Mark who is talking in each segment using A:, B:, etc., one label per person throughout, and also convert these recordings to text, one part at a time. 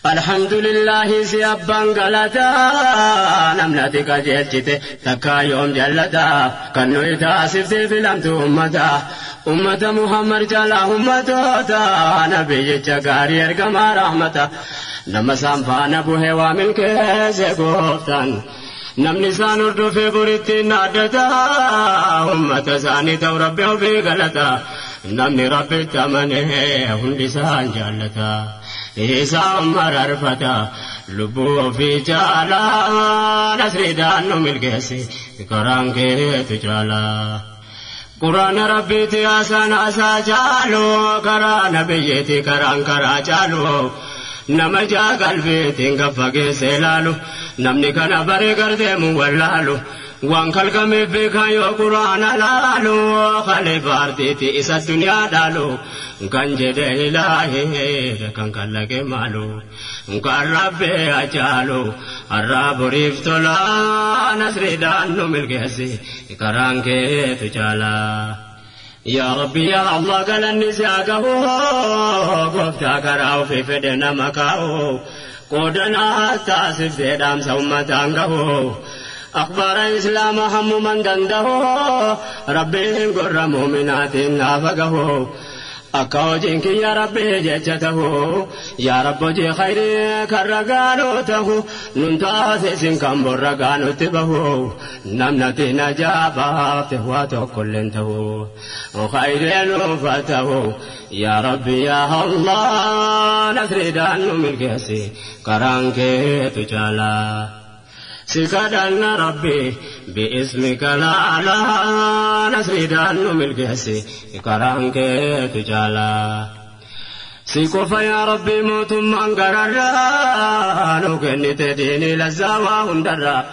A: Alhamdulillahi si abbaan galataa namnati qajeelchite takkaa yoom jallataa kan nuyi taasiftee filamtu ummata ummata Muhammad jalaa ummatoota nabiyyicha gaarii ergamaa rahmata nama isaan faana buhee waa milkeesse gooftaan namni isaan hordofee boritti naaddata ummata isaanii ta'u rabbi ofii galata namni rabbitti amanee hundi isaan jaallata. Isaan mararfata lubbuu ofii caalaa nasriidhaan nu milkeessi karaan keetu caalaa. Quraana rabbiiti haasaan haasaa caalu karaa nabiyyiiti karaan karaa caalu nama jaa qalbiitiin gaffa geesse ilaalu namni kana baree gardeemu wallaalu waan kalqameef beekan yoo quraana laalu khalifa ardiiti isa duniyaa dhaalu kan jedhe ilaahee kan kallaqe maalu kan rabbee ajaalu har'aa boriif tola nasriidhaan nu milkeessi karaan keetu caalaa. Yaa Rabbi yaa Allah galanni si haa gahu gooftaa karaa ofii fedhe nama kaa'u qoodanaa taasiftee dhaamsa uummataan gahu. أخبار إسلام هم من دنده ربي قر مؤمنات نافقه أكوجنك يا ربي جتته يا رب جي خيري كرقانوته ننتاسس كم برقانو تبه نمنتي نجابة تهواته كل انته خير نفته يا ربي يا الله نسري دانو ملكسي كرانك تجالا سكدنا ربي باسمك لا نسردان ملكسي كرانك تجالا سيكوفا يا ربي موت من قرر نوكني تديني لزاوا هندرا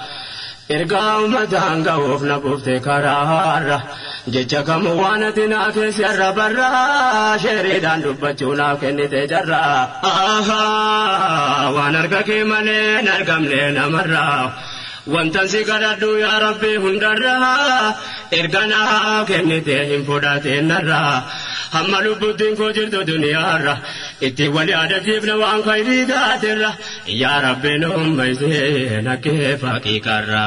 A: إرقا أمتان قوفنا بوفتي كرار جيجا كموانتنا كسر برا شريدان دبچونا كني تجرا آها وانرقا كمالي نرقم لنا مرا وانتن سيقردو يا ربي هندرا إرقنا كني تهم فداتين نرا hamma lubbuutiin koo jirtu duniyaarra itti wal yaadachiifna waan khayrii taaterra yaa rabbi nu ummaysee nakkee faqiiqarra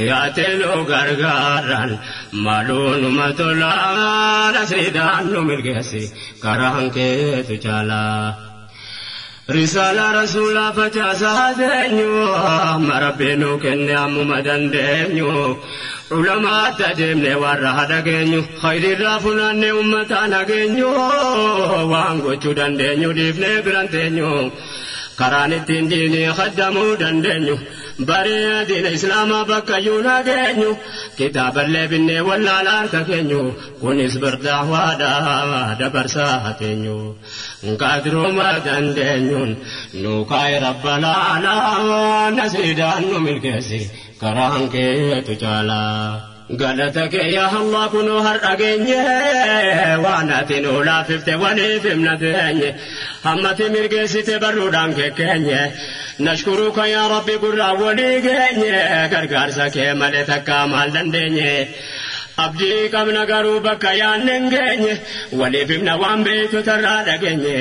A: yaatee nu gargaarran maaluu numa tolaa nasriidhaan nu milkeessi karaan keetu caalaa. Risaala rasuulaa facaasaa teenyu amma rabbi nu kenne ammuma dandeenyu ulamaatti adeemne warra hadhageenyu khayriirraa funaanne uummataan hageenyu waan gochuu dandeenyu dhiifnee biran teenyu karaan ittiin diinii khaddamuu dandeenyu baree diina islaamaa bakka iyyuu nageenyu kitaaballee binnee wallaala harka keenyu kunis bardaawaadha dabarsaa teenyu qadruma dandeenyuun nu kaa'e rabbalaanaa nasriidhaan nu milkeessi karaan keetu caalaa. Galata kee yaa Allah kunoo har'a geenye waan ati nu laaffifte waliif himna teenye hammati mirgeessite barruudhaan kekkeenye nashkuruka yaa Rabbi gurraa walii geenye gargaarsa kee malee takkaa maal dandeenye. Abdii qabna garuu bakka yaadne hin geenye waliif himna waan beektu tarraa dhageenye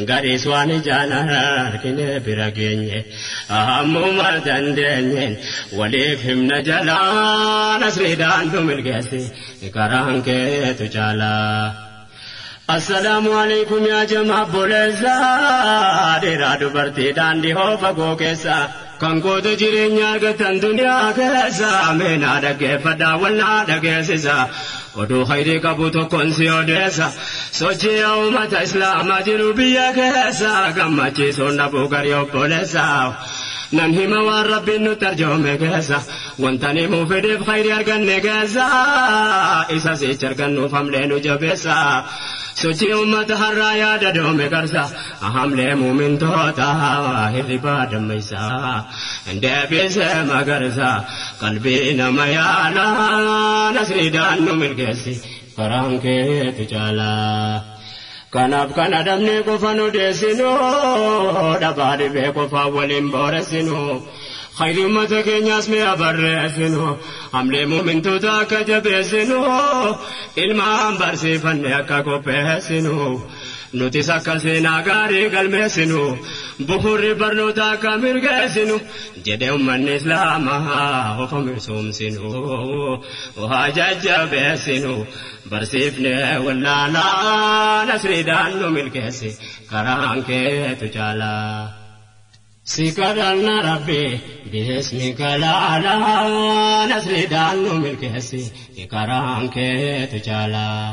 A: gariis waan ijaan argine bira geenye ammuma dandeenyeen waliif himna jalaa nasriidhaan nu milkeessi karaan keetu caalaa. Assalaamu alaikum yaa jamaa obboleessaa dhiiraa dubartii daandii hoo fagoo keessa kan goote jireenya argatan duniyaa keessa meenaa dhaggeeffadhaa walnaa dhageessisa oduu khayrii qabu tokkoon si odeessa sochii uummata islaamaa jiru biyya keessa gammachiisuun dhabuu garii obboleessa. Nan hima waan rabbiin nu tarjoome keessa wanta himuu fedheef khayrii arganne keessa isa sichi argannuuf hamlee nu jabeessa. Sochii uummata har'aa yaada doome qarsa hamlee muumintoota hirribaa dammaysa deebisee magarsa qalbii nama yaala nasriidhaan nu milkeessi karaan keetu caalaa. Kanaaf kana dhabnee qofa nu deessinu dhabaa dhibee qofaa waliin booressinu khayri uummata keenyaas mi'a barreessinu hamlee muumintoota akka jabeessinu ilmaan barsiifanne akka qopheessinu. Nuti sakka seenaa gaarii galmeessinu bu'uurri barnoota akka mirgeessinu jedhe ummanni islaamaa of misoomsinu haa jajjabeessinu barsiifne wallaalaa nasriidhaan nu milkeessi karaan keetu caalaa. Si kadhanna Rabbi biismika laalaa nasriidhaan nu milkeessi karaan keetu caalaa.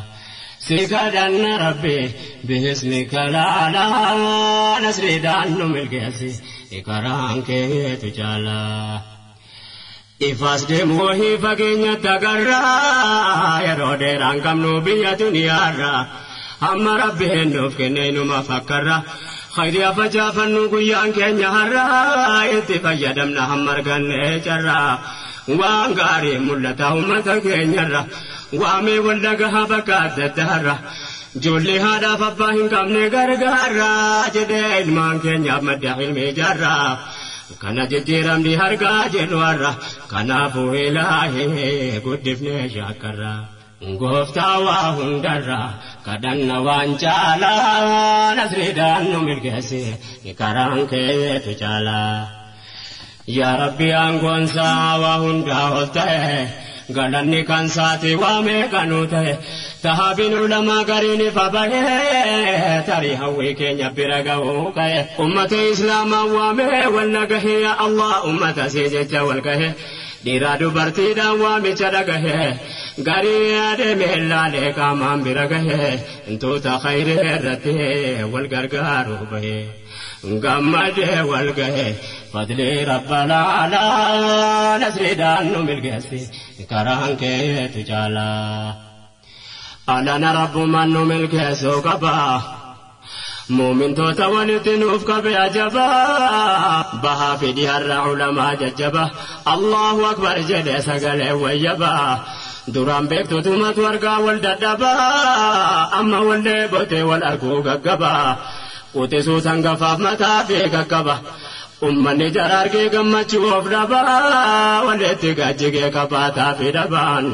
A: Si kadhanna Rabbi biismika laalaa nasriidhaan nu milkeessi karaan keetu caalaa. Ifaas deemuu wahii fageenyatti agarraa yeroo dheeraan qabnu biyya duniyaarraa amma Rabbiin nuuf kennee numa fakkarra khayrii facaafannu guyyaan keenya har'aa itti fayyadamna hamma arganne carraa waan gaarii mul'ata uummata keenyarra waamee wal dhagahaa bakka adda addaarra ijoollee haadhaaf abbaa hin qabne gargaarra jedhee ilmaan keenyaaf madda ilmii jaarraa. Kana jijjiiramni harkaa jedhu har'a kanaafuu ilaahee guddifnee shaakarra. Gooftaa waa hundarra kadhanna waan caalaa nasriidhaan nu milkeessi karaan keetu caalaa. Yaa Rabbi aangoonsaa waa hundaa ol ta'e galanni kan saati waa meeqanuu ta'e tahaabin ulamaa gariin ifa bahee tarii hawwii keenya bira ga'uu ka'e ummata islaamaa waamee wal nagahee yaa Allah ummata sii jecha wal gahe dhiiraa dubartiidhaan waamicha dhagahee garii adeemee laalee qaamaan bira gahee intoota khayrii irratti wal gargaaruu bahee. Gammadee wal gahe fadlii rabbalaalaa nasriidhaan nu milkeessi karaan keetu caalaa. Alana rabbumaan nu milkeessuu qaba muumintoota walitti nuuf qabe ajaba bahaa fi dhiharra ulamaa jajjaba Allahu akbar jedhee sagalee wayyaba duraan beektotumatu argaa wal dadhaba amma wal dheebotee wal arguu gaggaba. Qutisuu sangafaaf mataa fi qaqqaba. Uummanni jara argee gammachuu of dhaba. Walitti gajjigee qabaataa fi dhabaan.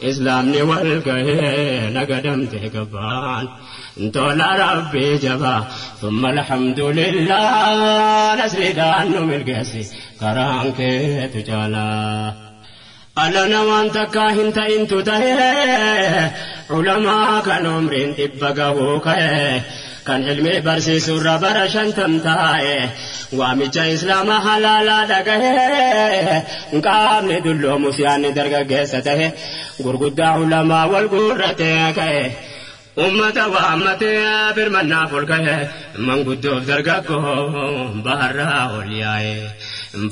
A: Islaamni wal gahee nagadamtee gabbaan. Tola Rabbii jaba. Thumma alhamdulillah nasriidhaan nu milkeessi karaan keetu caalaa. Alana waan takkaa hin ta'intu ta'ee ulamaa kan umriin dhibba gahuu ka'ee. Kan ilmi barsiisurra bara 50 taa'e waamicha islaama halaalaa dhagahee qaamni dulloomus yaanni dargaggeessa ta'e gurguddaa ulamaa wal guurratee ka'e ummata waammatee birmannaaf ol ka'e manguddoof dargaggoo baharraa ol yaa'e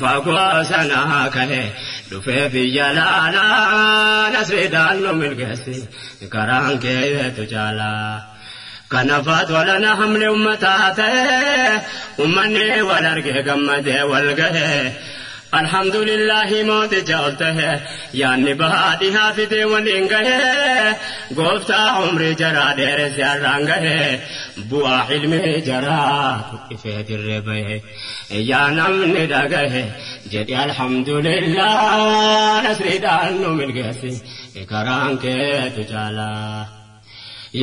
A: fagoo sanaa ka'e dhufee biyya laalaa nasriidhaan nu milkeessi karaan keetu caalaa. Kanafaat walana hamle ummataa ta'e ummanni wal argee gammadee wal gahe alhamdulillahi mooticha ol ta'e yaanni bahaa dhihaa fidee waliin gahe gooftaa umrii jaraa dheeresse har'aan gahe bu'aa ilmii jaraa tuqqifee dirree bahe yaa namni dhagahe jedhe alhamdulillah nasriidhaan nu milkeessi karaan keetu caalaa.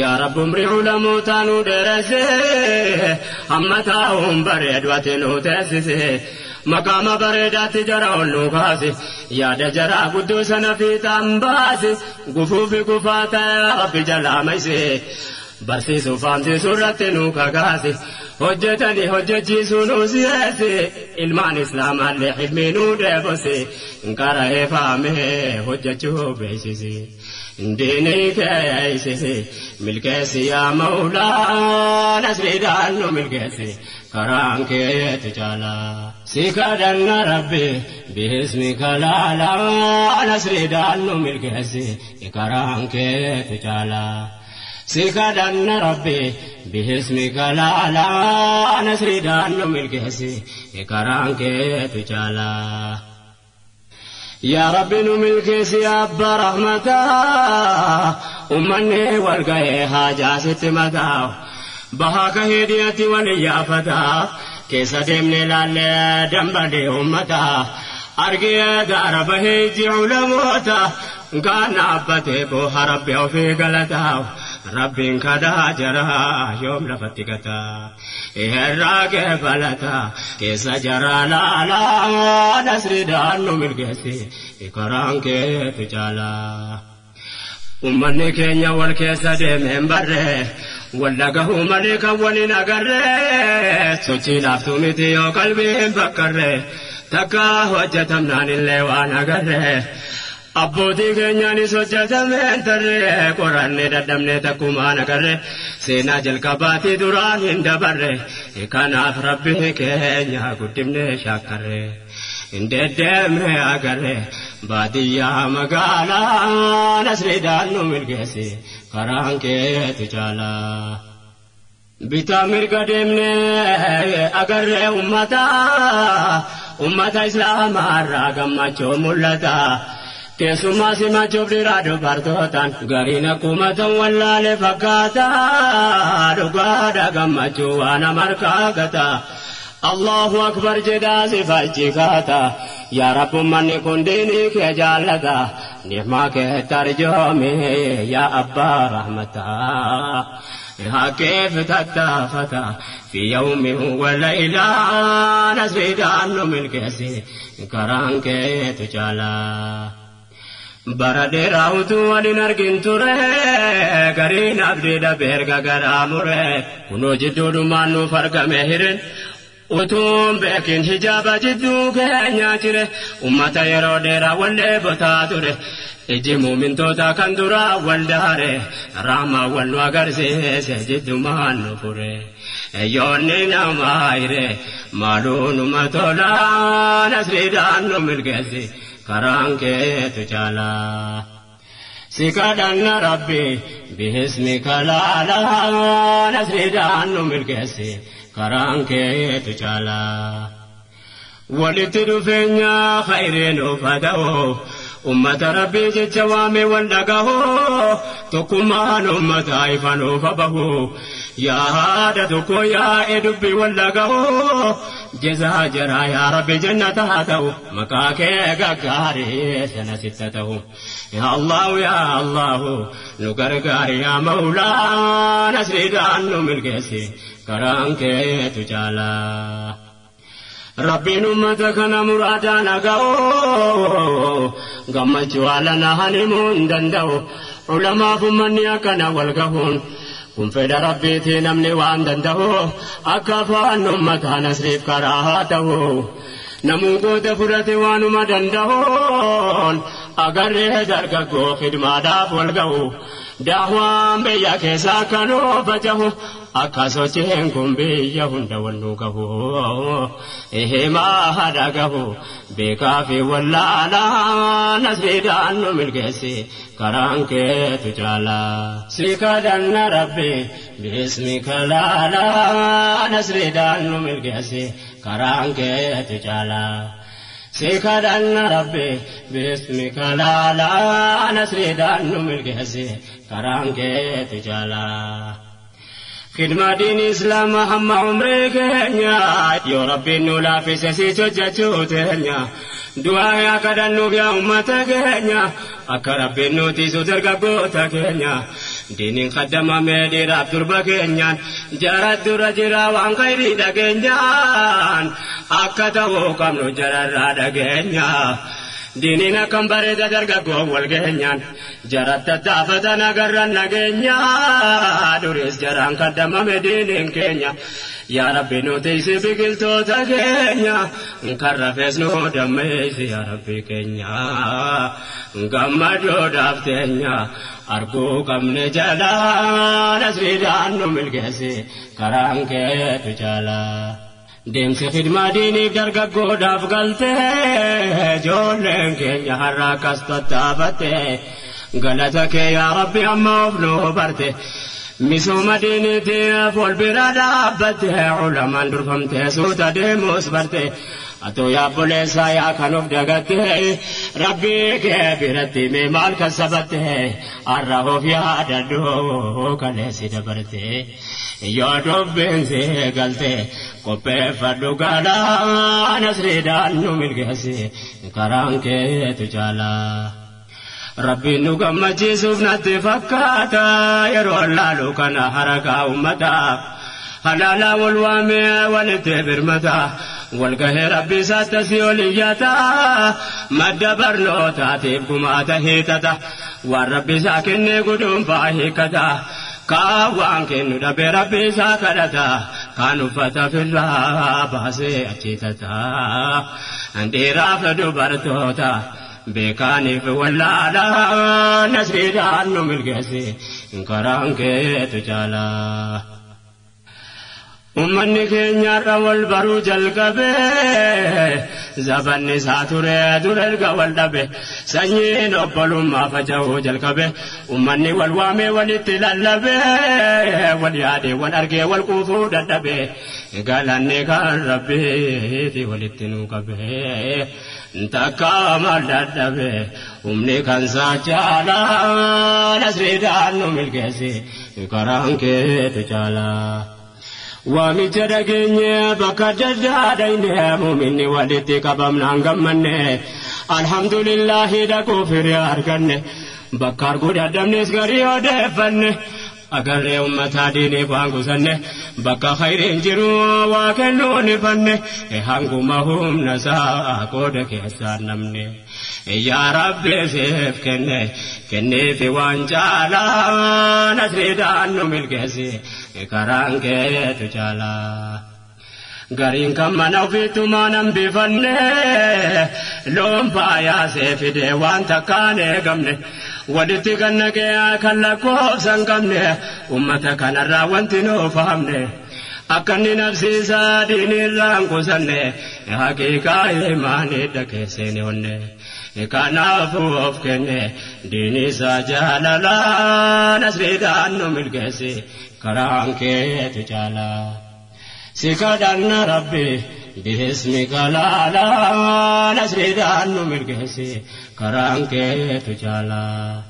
A: Yaa Rabbi umrii ulamoota nu dheeresse amma taa'uun bareedu ati nu teessise maqaama bareedaatti jara ol nu kaase yaada jaraa guddoo sana fiixaan baase gufuu fi gufaa ta'e Rabbi jalaa mayse barsiisuu faamsiisuu irratti nu kakaase hojjetanii hojjechiisuu nu si'eesse ilmaan islaamaallee ilmii nu deebose qara'ee faamee hojjechuu beeksise. Diinii keeysise milkeessi yaa mawlaa nasriidhaan nu milkeessi karaan keetu caalaa. Si kadhanna Rabbi biismika laalaa nasriidhaan nu milkeessi karaan keetu caalaa. Si kadhanna Rabbi biismika laalaa nasriidhaan nu milkeessi karaan keetu caalaa. Yaa Rabbi nu milkeessi abbaa rahmataa ummanni wal ga'ee haajaa sitti mataa bahaa kahee dhiyatti wal iyyaafataa keessa deemnee laallee dambalee ummataa argee gaara bahee iji ulamoota gaan dhaabbatee booha Rabbi ofii galataa Rabbiin kadhaa jaraa yoom lafatti gataa irraa keefalataa keessa jaraa laalaa nasriidhaan nu milkeessi karaan keetu caalaa. Ummanni keenya wal keessa deemeen barree wal dhagahuu malee kan waliin agarree sochii laaftuu miti yoo qalbiin bakkarree takka hojjetamnaan illee waan agarree. Abbootii keenyaanis hojjetameen tarree qorannee dadhabnee takkumaan agarree seenaa jalqabaatii duraan hin dabarre kanaaf rabbi keenya guddifnee shaakkarree hin deddeemne agarree baadiyyaa magaalaa nasriidhaan nu milkeessi karaan keetu caalaa. Bitaa mirga deemnee agarree ummata islaamaarraa gammachuu mul'ata. Keessumaa simachuuf dhiiraa dubartootaan gariin akkuma ta'u wallaalee fakkaata dhugaadha gammachuu waan amarkaa gata. Allahu akbar jedhaa si fajjikaata yaa Rabbi ummanni kun diinii kee jaallata ni'maa kee tarjoomi yaa abbaa rahmataa. Haqeef tattaafata fi yawmi wa laylaa nasriidhaan nu milkeessi karaan keetu caalaa. Bara dheeraa utuu waliin argin ture gariin abdii dhabee erga garaa mure kunoo jidduudhumaan nuuf argame hireen utuun beekin hijaaba jidduu keenyaa jire ummata yeroo dheeraa wallee botaa ture iji muumintoota kan duraa wal daare raamaa wal nu agarsiise jiddumaan nu fure yoonni namaa hire maaluu numa tolaa nasriidhaan nu milkeessi. Karaan keetu caalaa. Si kadhanna Rabbi bihismika laalaa nasriidhaan nu milkeessi karaan keetu caalaa. Walitti dhufeenya khayriin nuuf haa ta'u ummata Rabbii jecha waame wal dhagahu tokkummaan ummata ifa nuuf haa bahu yaada tokko yaa'e dubbii wal dhagahu jazaa jaraa yaa Rabbi jannata haa ta'u maqaa kee gaggaarii sana sitta ta'u yaa Allahu yaa Allahu nu gargaari yaa Mawlaa nasriidhaan nu milkeessi karaan keetu caalaa. Rabbiin ummata kana muraadaan dhaga'u gammachuu haala nahan himuu hin danda'u ulamaaf ummanni akkana wal gahuun kun fedha Rabbiitii namni waan danda'u akka afaan ummataa nasriif karaa haa ta'u namuu qooda fudhate waanuma danda'uun agarree dargaggoo khidmaadhaaf wal ga'u daawaan biyya keessaa akkanuu faca'u akka sochiin kun biyya hunda wal nu gahu himaa haadha gahu beekaa fi wallaalaa nasriidhaan nu milkeessi karaan keetu caalaa. Si kadhanna Rabbi bismika laalaa nasriidhaan nu milkeessi karaan keetu caalaa. Si kadhanna Rabbi bismika laalaa nasriidhaan nu milkeessi karaan keetu caalaa. Khidma diin Islaamaa hamma umrii keenya yoo Rabbiin nu laaffise si hojjechuu teenya du'aa yaa kadhannuuf yaa ummata keenya akka Rabbiin nu tiisu dargaggoota keenya diiniin kaddamamee dhiiraaf durba keenyaan jara dura jira waan khayrii dhageenyaan akka ta'uu qabnu jararraa dhageenya. Diiniin akkam bareeda dargaggoo wal geenyaan jaratti taafatan agarran nageenya duris jaraan kaddamame diiniin keenya yaa Rabbi nu tiisi biqiltoota keenya kan rafees nu dammeessi yaa Rabbi keenya gammadoodhaaf teenya arguu qabne jalaa nasriidhaan nu milkeessi karaan keetu caalaa. Deemsi khidmaa diiniif dargaggoodhaaf galtee ijoolleen keenya har'a akkas tattaafatte galata kee yaa Rabbi amma of nuu barte misooma diiniitiif wal bira dhaabbatte ulamaan durfamtee suuta deemuus barte atoo yaa obboleessaa yaa kan of dagatte Rabbii kee biratti mee maal kan sabatte har'a of yaadadhu kaleessi dabarte. Yoo dubbiin si galte qopheeffadhu galaa nasriidhaan nu milkeessi karaan keetu caalaa. Rabbiin nu gammachiisuuf natti fakkaata yeroo laalu kana harakaa uummataa halaalaa wal waamee walitti birmata walgahee rabbi isaatti asii ol iyyata madda barnootaatiif gumaata hiitata waan rabbi isaa kennee guduunfaa hiikkata kaan waan kennu dhabee rabbi isaa kadhata kaan uffata firraa baasee achiitata dhiiraaf dubartoota. Beekaaniif wallaalaa nasriidhaan nu milkeessi karaan keetu caalaa. Uummanni keenyarra wal baruu jalqabee zabanni isaa ture dura erga wal dhabe sanyiin obbolummaa faca'uu jalqabe uummanni wal waamee walitti lallabee wal yaadee wal argee wal quufuu dadhabe galanni kan rabbiiti walitti nu qabee. Takka maal dadhabe humni kan isaa caalaa nasriidhaan nu milkeessi karaan keetu caalaa. Waamicha dhageenye bakka adda addaa dhayne muuminni walitti qabamnaan gammanne alhamdulillahi dhaquu firii arganne bakka arguu dadhabnes garii odeeffanne agarree uummataa diiniif waan kusanne bakka khayriin jiru waa kennuu ni fanne hanguma humna isaa qooda keessaa namne yaa rabbi siif kenne kenneefi waan caalaa nasriidhaan nu milkeessi karaan keetu caalaa. Gariin kan mana ofiittumaa nan bifanne loon faayaasee fidee waan takkaan eegamne walitti kan naqee kan lakkoofsa hin qabne uummata kanarraa wanti nuuf hamne akka inni nafsiisaa diinirraa hin kusanne haqiiqaa imaanii dhageessine onne kanaafuu of kenne diinisaa jaalalaa nasriidhaan nu milkeessi karaan keetu caalaa. Si kadhanna rabbi biismika laalaa nasriidhaan nu milkeessi karaan keetu caalaa.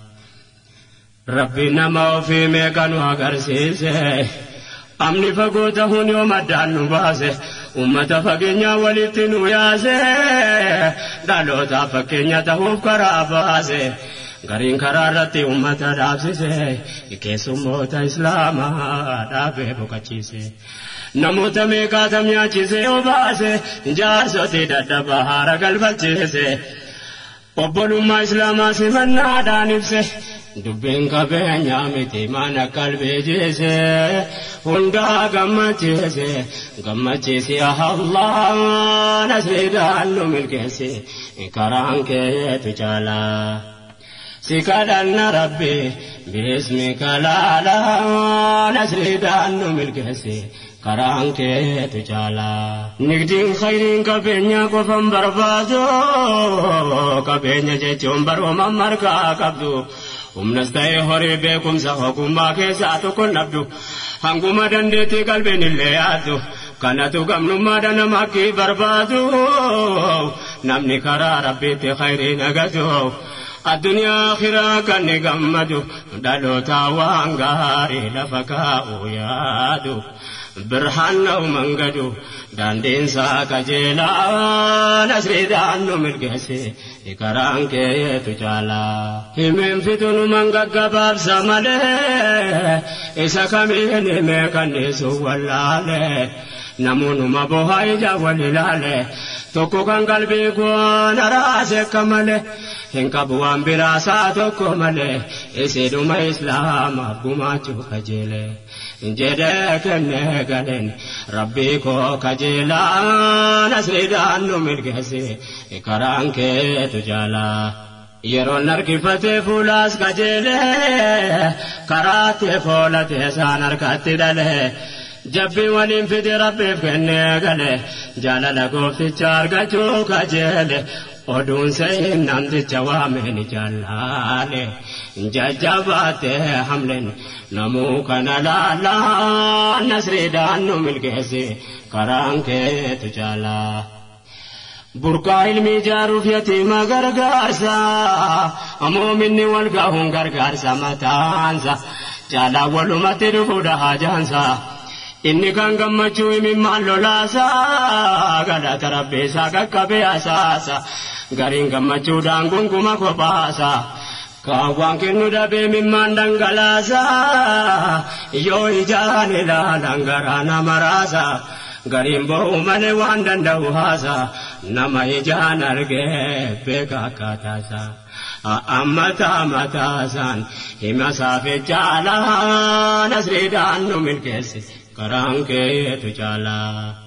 A: Rabbi nama ofii meeqa nu agarsiise amni fagoo ta'uun yoo maddaan nu baase uummata fageenyaa walitti nu yaase dhalootaaf fakkeenya ta'uuf karaa baase. Gariin karaa irratti uummata dhaabsise keessummoota islaamaa dhaabee boqochiise. Namoota meeqaatam nyaachisee obaase jaarsotii dadhabaa haara galfachiise. Obbolummaa islaamaa simannaadhaan ibse dubbiin qabeenyaa miti mana qalbii jeese hundaa gammachiise gammachiise Allah nasriidhaan nu milkeesse karaan keetu caalaa. Si kadhanna rabbi biismika laalaa nasriidhaan nu milkeesse karaan keetu caalaa. Nigdiin khayriin qabeenya qofan barbaadu qabeenya jechuun barooman margaa qabdu humnas ta'ee horii beekumsa ogummaa keessaa tokko nabdu hanguma dandeettii qalbiin illee yaaddu kanatu gamnummaadha nama akki barbaadu namni karaa rabbiitti khayriin agatu. Addunyaa akhiraa kan ni gammadu dhaloota waan gaarii lafa kaa'u yaadu birhaan na'u mangadu daandiinsaa qajeelaa nasriidhaan nu milkeessi karaan keetu caalaa. Himeen fitunuman gaggabaabsa malee isa kamiin himee kanniisu wallaalee namoonnuma bohaa ija wal ilaale tokko kan qalbii koo naraase akka malee. Hin qabu waan biraa isaa tokko malee isidhuma islaamaaf gumaachuu kajeele jedhee kennee galeen rabbii koo kajeelaa nasriidhaan nu milkeessi karaan keetu caalaa. Yeroon harkifatee fuulaas kajeelee karaatti foolatee isaan harkatti dhalee. Jabbii waliin fide rabbiif kennee gale jaalala goofticha argachuu kajeele oduun seen namticha waameen jaalaale jajjabaatee hamleen namuu kana laalaa nasriidhaan nu milkeessi karaan keetu caalaa. Burqaa ilmi ijaaruuf yatiima gargaarsa moominni wal gahuun gargaarsa mataansa caalaa walumatti dhufuudha hajaansa. Inni kan gammachuu imimmaan lolaasa galata rabbiisaa qaqqabee asaasa gariin gammachuudhaan gunguma kophaasa Kaawwan kennu dhabee mimmaan dhangalaasa yoo ijaan ilaalan garaa nama raasa gariin bo'u malee waan danda'u haasa nama ijaan argee beeka akkaataasa. Ammataa mataasaan hima saafe caalaa nasriidhaan nu milkeesse karaan keetu caalaa.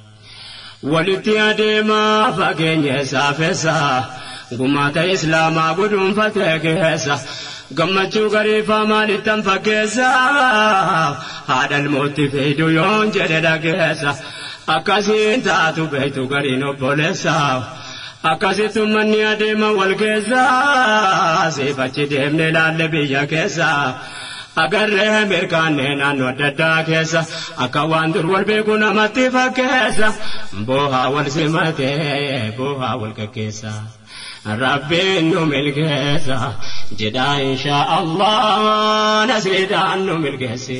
A: Walitti adeemaa fageenya saafessa gumaata islaamaa guduunfatee keessa gammachuu gariifaa maalittan fakkeessa haadha ilmootti fiidu yoon jedhe dhageessa akkasiin taatu beektu gariin obboleessa akkasitti ummanni adeema wal keessa siifachi deemne ilaalle biyya keessa. Agarree mirkaanee naannoo adda addaa keessa akka waan dur wal beeku namatti fakkeessa boohaa wal simatee boohaa wal kakkeessa. Rabbiin nu milkeessa jedhaa inshaa Allah nasriidhaan nu milkeessi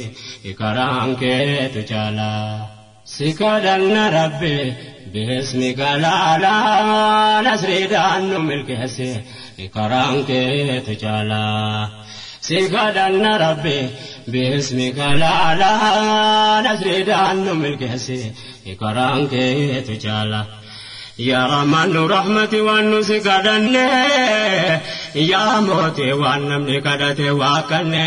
A: karaan keetu caalaa. Si kadhanna Rabbi biismi galaalaa nasriidhaan nu milkeessi karaan keetu caalaa. Si kadhanna Rabbi biismika laalaa nasriidhaan nu milkeessi karaan keetu caala. Yaa Rahmaan nu rahmati waan nu si kadhanne yaa mootii waan namni kadhate waa kanne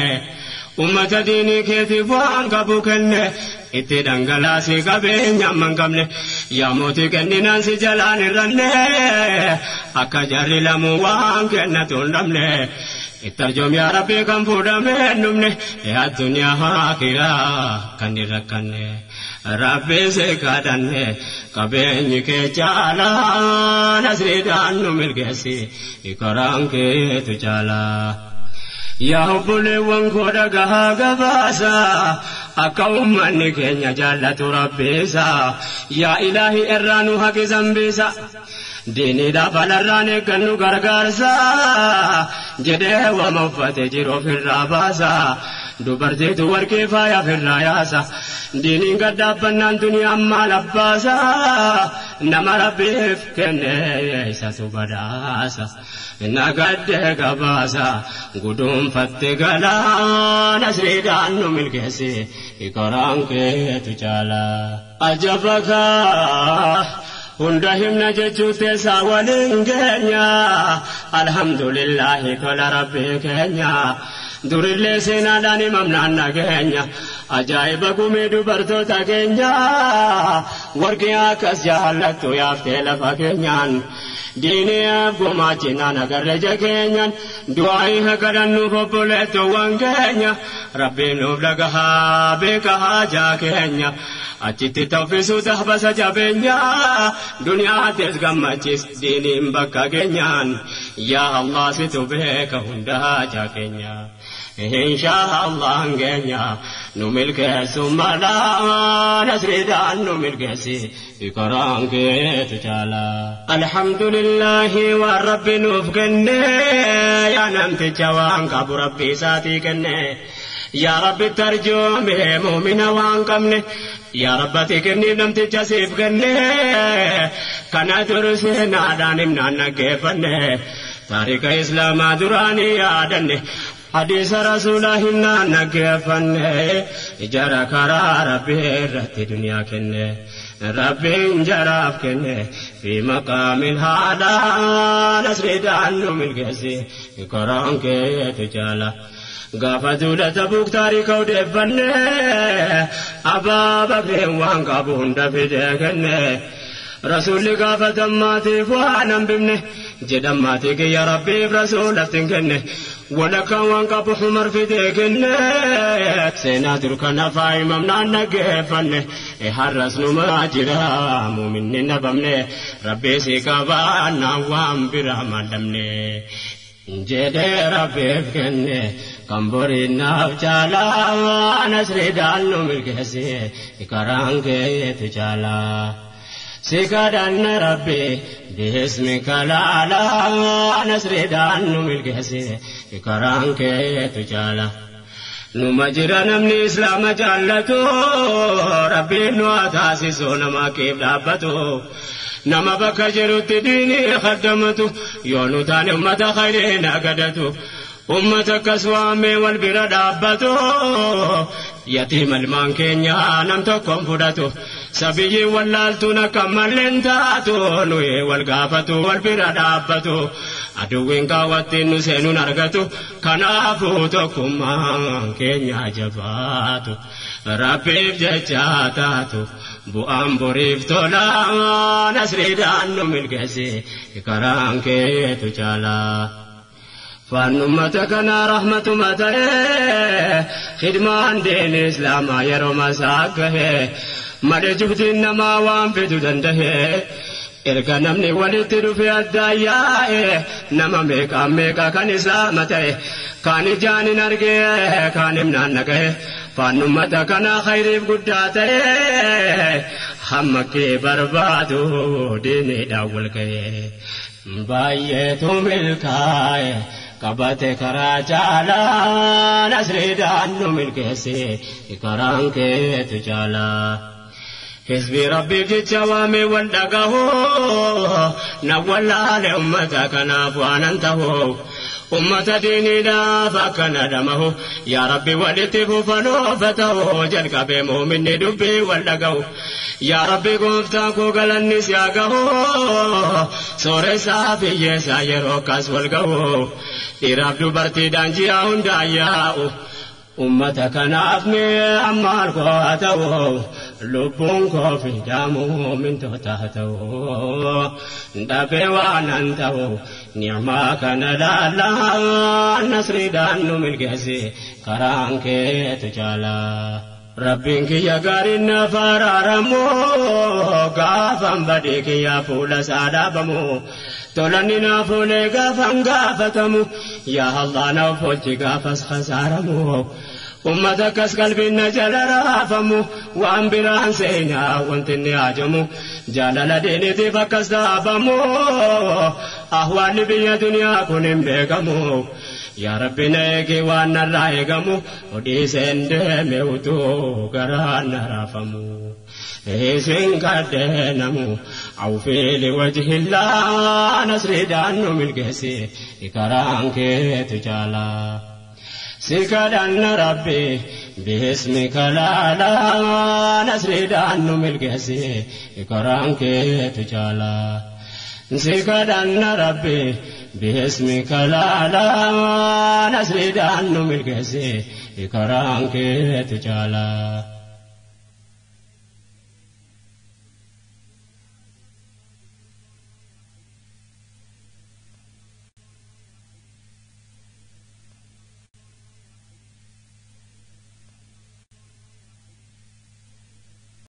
A: ummata diinii keetiif waan qabu kenne itti dhangalaasii qabeenya amma hin qabne yaa mootii kenninaan si jalaan hir'anne akka jarri lamuu waan kennatu hin dhabne. Ittarjoom yaa Rabbi kan fuudhamee hin dhumne addunyaa akiraa kan hin rakkanne Rabbi si kadhanne qabeenyi kee caalaa nasriidhaan nu milkeessi karaan keetu caalaa. Yaa obboleewwan koo dhagahaa gabaasa akka ummanni keenya jaallatu Rabbiisa yaa ilaahi irraa nu haqi zambiisa. Diiniidhaaf alarraan eeggannu gargaarsa jedhee wama uffate jiru ofirraa baasa dubartiitu warqee faaya ofirraa yaasa diiniin gad dhaabbannaan duniyaan maal abbaasa nama Rabbiif kenne isatu badhaasa nagaddee gabaasa guduunfatte galaa nasriidhaan nu milkeessi karaan keetu caalaa. Ajabakaa. Hunda himna jechuu teessaa waliin keenya alhamdulillahi tola rabbii keenya durillee seenaadhaan himamnaan nageenya ajaa'iba gumii dubartoota keenya warqii akkas jaallattu yaaftee lafa keenyaan diiniif gumaachinaan agarre ija keenyaan du'aa kadhannuuf obboleettoowwan keenya rabbiin nuuf dhagahaa beeka haajaa keenya. Achitti tawfisuu tahbasa jabeenya duniyaattis gammachiis diiniin bakka keenyaan yaa Allah situ beeka hunda haajaa keenya. Inshaa Allah keenya nu milkeessu malaa nasriidhaan nu milkeessi karaan keetu caalaa. Alhamdulillahi waan Rabbi nuuf kenne yaa namticha waan qabu Rabbi isaatii kenne. Yaa Rabbi tarjoome muumina waan qabne yaa Rabbati kenniif namticha siif kenne kana dur seenaadhaan himnaan dhaggeeffanne taarika islaamaa duraanii yaadanne hadiisa rasuulaa himnaan dhaggeeffanne jara karaa Rabbii irratti duniyaa kenne Rabbiin jaraaf kenne fi maqaamin haadhaa nasriidhaan nu milkeessi karaan keetu caala. Gaafa duula Tabuuk taarika odeeffanne Abaa Bakreen waan qabu hunda fidee kenne Rasuulli gaafatan maatiif waan hambifne jedhan maatii kiyya Rabbiif rasuulatti hin kenne walakkaan waan qabu Umar fidee kenne seenaa dur kana faayimamnaan dhaggeeffanne har'as numaa jira muuminni nabamne Rabbii si qabaannaan waan biraa maallamne. Jedhee Rabbiif kenne kan boriinaaf caalaa nasriidhaan nu milkeessi karaan keetu caalaa. Si kadhanna Rabbi biismika laalaa nasriidhaan nu milkeessi karaan keetu caalaa. Numa jira namni islaama jaallatu Rabbiin nu haa taasisu nama keef dhaabbatu. Nama bakka jirutti diinii khaddamatu yoo nu taane ummata khayriin agadatu. Ummata akkas waamee wal bira dhaabbatu yatiima ilmaan keenya nam tokkoon fudhatu sabiyyi wallaaltuun akka malleen taatu nuyi wal gaafatu wal bira dhaabbatu aduwwiin kaawwattiin nu seenuun argatu kanaafuu tokkummaan keenya jabaatu rabbiif jecha taatu bu'aan boriif tola nasriidhaan nu milkeessi karaan keetu caalaa. Faannummata kana rahmatuma ta'ee khidmaan diin islaamaa yeroo masaa gahe malee jubtiin namaa waan fidu danda'e erga namni walitti dhufe addaan yaa'e nama meeqaan meeqa kan islaama ta'e kaan ijaan hin argee kaan himnaan dhaga'e faannummata kana khayriif guddaa ta'e hamma kee barbaadu diiniidhaan wal ga'e baay'eetu milkaa'e. Qabate karaa caalaa nasriidhaan nu milkeessi karaan keetu caalaa. Hizbi rabbiif jecha waamee wal dhagahu na wallaale ummata kanaaf waanan tahu ummata diiniidhaaf akkana dhamahu yaa rabbi walitti fufanoofa ta'u jalqabee muuminni dubbii wal dhagahu. Yaa rabbi gooftaa koo galannis yaa gahu sooressaa fi hiyyeessaa yeroo akkas wal gahu dhiiraaf dubartiidhaan ji'a hundaa yaa'u ummata kanaaf mee ammaal koo haa ta'u lubbuun koo fidaamu mintoota haa ta'u dhabee waanan ta'u ni'maa kana laalaa nasriidhaan nu milkeessi karaan keetu caalaa. Rabbiin kiyya gaariin naaf araaramu gaafan badii kiyya fuula isaa dhaabamu tolanni naaf oolee gaafan gaafatamu yaa Allah naaf oolchi gaafas khasaaramu ummata akkas qalbiin na jala raafamu waan biraan seenaa wanti inni haajamu jaalala diiniitiif akkas dhaabamu ahwaalli biyya duniyaa kun hin beekamu. Yaa Rabbi na eegi waan narraa eegamu odhiiseen deeme utuu garaan na raafamu. Isin kadheenamu awfiili wajhillaa nasriidhaan nu milkeessi karaan keetu caalaa. Si kadhanna Rabbi biismika laalaa nasriidhaan nu milkeessi karaan keetu caalaa. Si kadhanna Rabbi biismika laalaa nasriidhaan nu milkeessi karaan keetu caalaa.